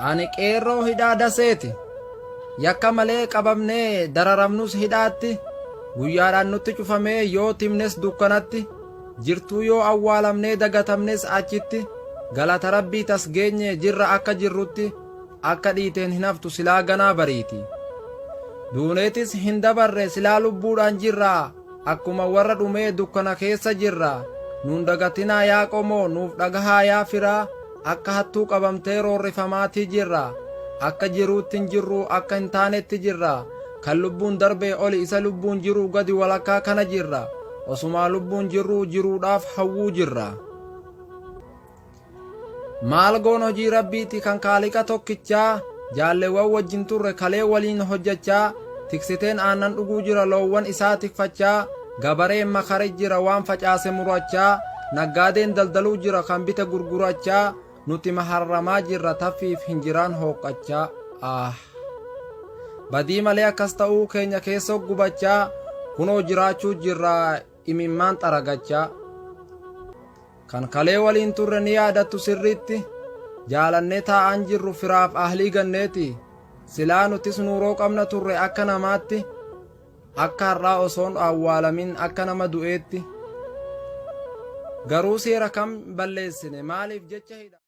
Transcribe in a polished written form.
Ani qeerroo hidhaa daseeti. Yakka malee qabamnee dararamnus hidhaatti, guyyaadhaan nutti cufamee yoo timnes dukkanatti, jirtuu yoo awwaalamnee dagatamnes achitti, galata rabbii tas geenye jirra akka jirrutti, akka dhiiteen hin haftu silaa ganaa bariiti. Duuneetis hin dabarre silaa lubbuudhaan jirra, akkuma warra dhumee dukkana keessa jirra. Nuun dagatinaa yaa qomoo, nuuf dhagahaa yaa firaa, akka hattuu qabamtee roorrifamaatii jirra. Akka jiruutti hin jirru, akka hin taanetti jirra. Kan lubbuun darbee oli isa lubbuun jiruu gadi walakkaa kana jirra. Osumaa lubbuun jirruu jiruudhaaf hawwuu jirra. Maal goon hojii rabbiiti kan kaaliqa tokkichaa jaalleewwan wajjin turre kalee waliin hojjachaa tiksiteen aannan dhuguu jira loowwan isaa tikfachaa gabareen makare jira waan facaase murachaa naggaadeen daldaluu jira kan bite gurgurachaa nuti maharramaa jirra taffiif hinjiraan hooqqachaa ah badii malee akkas ta'uu keenya keessoo gubachaa kunoo jiraachuu jirra imimmaan xaragachaa. Kan kalee waliin turre ni yaadattu sirriitti jaalannee taa'aan jirru firaaf ahlii ganneeti silaa nutis nuuroo qabna turre akka namaatti akka har'aa osoon awwaalamin akka nama du'eetti garuu seera kam balleessine maaliif jecha hidha.